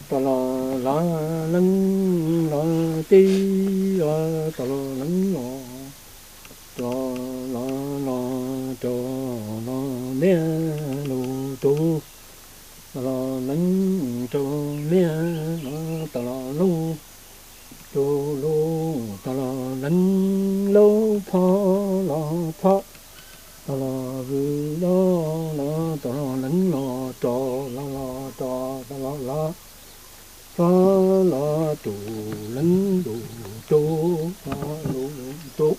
Tau los lawv leeb los teb, tau los leeb los rau, los los rau los liaj lus rau, tau los leeb rau liaj los, tau los lub rau lus, tau los leeb lub phob los phob, tau los vwm los los, tau los leeb los rau, los los rau, tau los los phob los rau, leeb lus rau, phob lus rau.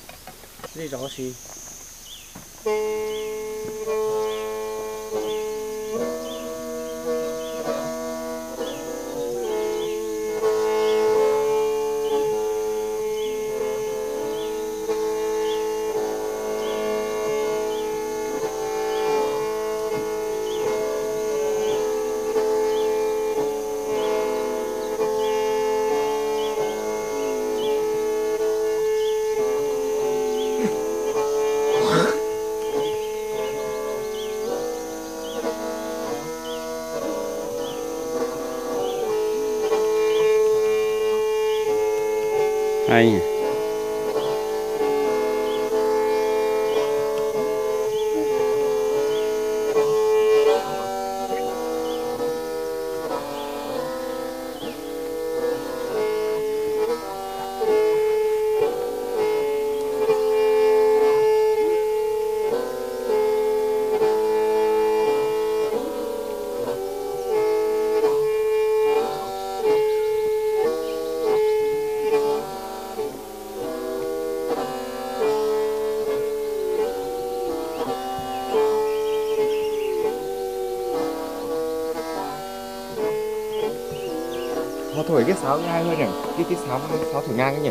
Họ thổi cái sáo nghe hơi hơn nhỉ? Cái cái sáo sáo thổi ngang ấy nhỉ?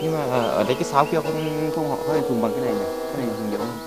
Nhưng mà ở đấy cái sáo kia không không họ hơi dùng bằng cái này nhỉ? Cái này dùng được không?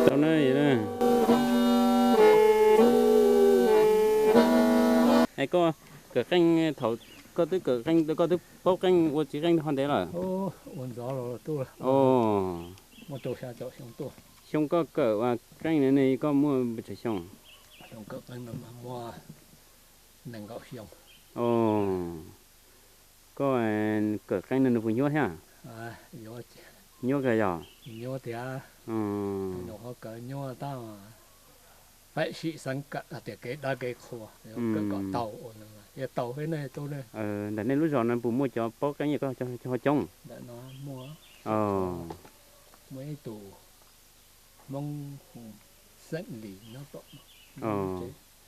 Tau na. Es koj kawm qeej thaum koj twb kawm qeej, koj twb paub qeej ua txiv qeej ho ntev lawm? Ua ntxov los tuaj. Muaj rau xya caum xyoo tuaj. Xyoo koj kawm qeej no ne koj muaj pes tsawg xyoo? Xyoo kawm qeej no muaj nees nkaum xyoo. Koj kawm qeej no nws puas nyuaj thiab? Nyuaj kawg yog? Nyuaj tiag. Nws ho kawm nyuaj tab, pem sim xeeb kawm hais tias kev dawb kev qhua, kawm kom tau, yog tau peb nej tub ne. Ntawm nej lub zos no puas muaj cov paub qeej koj cov ho coob? Ntawm no muaj, muaj ib tug Hmoob hu Xeeb Lis nyob tom,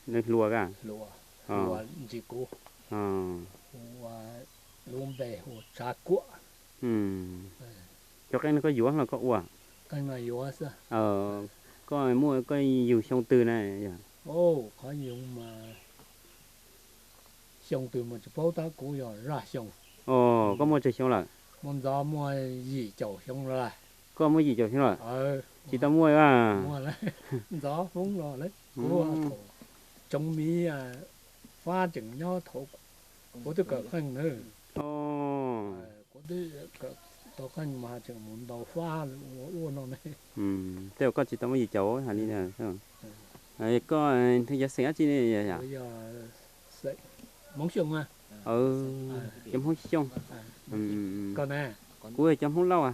nws hluas ka? Hluas, hluas ntsis kuv. Hu ua, lub npe hu ua Tsav Kuam. Cov qeej no koj yuav los koj ua? Qeej no yuav xwb. Koj muaj, koj yug xyoo twg na? Qhov yug mas xyoo twg mas tsis paub tab, kuv yog zaj xyoo. Koj muaj tsawg xyoo lawm? Muaj ntxov muaj yim caum xyoo lawm. Koj muaj yim caum xyoo lawm? Tsis tau muaj a? Ntxov hmoob los lawm. Kuv thaum tsoov miv, Fab tseem nyob thaum kuv twb kawm qeej na. Kuv twb kawm tau qeej mas tseem mus ntaus Fab ua ua no ne. Tej zaum koj tsis tau muaj yim caum hais li ntawd. Koj yog xeem dab tsi ne? Hmoob Xyooj. Cov Hmoob Xyooj. Koj ne? Kuv yog cov Hmoob Lauj a.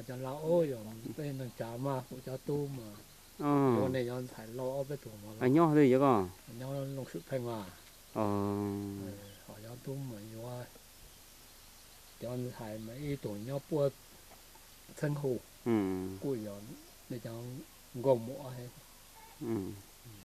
Cov Lauj, tej neeg tsa mas kuv cov tub mas, yuav nej yuav ntxhais Lauj ob peb tug mas. Nyob twg yuav koj? Nyob Looj Swm Pheej mas. Ho cov tub mas yuav Cov ntxhais mas ib tug nyob puab Txheeb Hu, kuj yog nej cov nkauj muam thiab.